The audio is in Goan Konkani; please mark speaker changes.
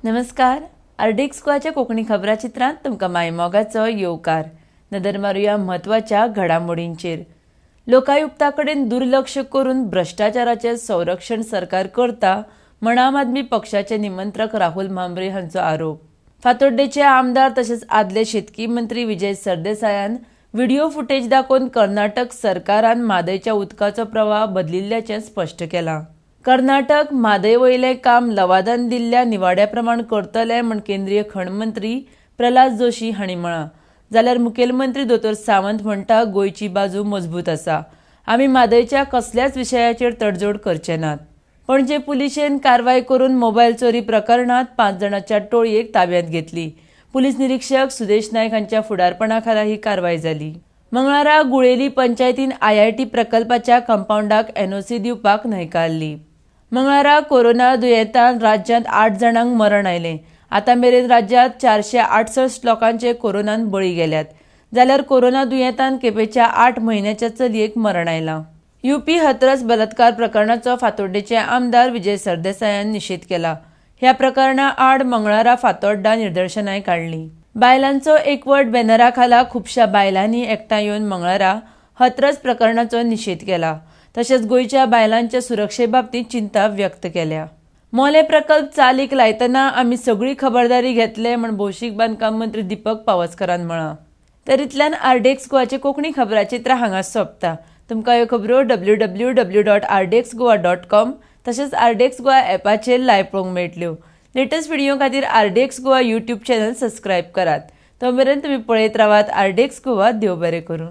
Speaker 1: नमस्कार, आरडीएक्स गोवाच्या कोंकणी खबराचित्रांत तुमकां मायमोगाचो येवकार. नदर मारुया म्हत्वाच्या घडामोडींचेर. लोकायुक्ता कडेन दुर्लक्ष करून भ्रश्टाचाराचें संरक्षण सरकार करता म्हण आम आदमी पक्षाचे निमंत्रक राहुल म्हांबरे हांचो आरोप. फातोड्डेचे आमदार तशेंच आदले शेतकी मंत्री विजय सरदेसायान व्हिडिओ फुटेज दाखोवन कर्नाटक सरकारान म्हादयच्या उदकाचो प्रवाह बदलिल्ल्याचें स्पश्ट केलां. कर्नाटक म्हादय वयलें काम लवादान दिल्ल्या निवाड्या प्रमाण करतले म्हण केंद्रीय खण मंत्री प्रल्हाद जोशी हांणी म्हळां. जाल्यार मुखेलमंत्री दोतोर सावंत म्हणटा, गोंयची बाजू मजबूत आसा, आमी म्हादयच्या कसल्याच विशयाचेर तडजोड करचे नात. पणजे पुलिशेन कारवाय करून मोबायल चोरी प्रकरणांत 5 जाणांच्या टोळयेक ताब्यांत घेतली. पुलीस निरीक्षक सुदेश नायक हांच्या फुडारपणा खाला ही कारवाय जाली. मंगळारा गुळेली पंचायतीन आयआयटी प्रकल्पाच्या कंपाऊंडाक एनओसी दिवपाक न्हयकारली. मंगळारा कोरोना दुयेंतान राज्यांत 8 जाणांक मरण आयलें. आतां मेरेन राज्यांत 468 लोकांचे कोरोनान बळी गेल्यात. जाल्यार कोरोना दुयेंतान केपेंच्या 8 म्हयन्याच्या चलयेक मरण आयलां. युपी हथरस बलात्कार प्रकरणाचो फातोड्डेचे आमदार विजय सरदेसायान निशेध केला. ह्या प्रकरणा आड मंगळारा फातोड्डा निदर्शनांय काडली. बायलांचो एकवट बॅनरा खाला खुबश्या बायलांनी एकठांय येवन मंगळारा हथरस प्रकरणाचो निशेध केला. तशेंच गोंयच्या बायलांच्या सुरक्षे बाबतींत चिंता व्यक्त केल्या. मोलें प्रकल्प चालीक लायतना आमी सगळी खबरदारी घेतले म्हण भौशीक बांदकाम मंत्री दीपक पावसकरान म्हळां. तर इतल्यान आरडीएक्स गोवाचे कोंकणी खबराचित्र हांगा सोंपता. तुमकां ह्यो खबरो www.rdxgoa.com तशेंच आरडीएक्स गोवा ॲपाचेर लायव्ह पळोवंक मेळटल्यो. लेटस्ट व्हिडिओ खातीर RDX Goa YouTube channel subscribe करात. तो मेरेन तुमी पळयत रावात आरडीएक्स गोवा. देव बरें करूं.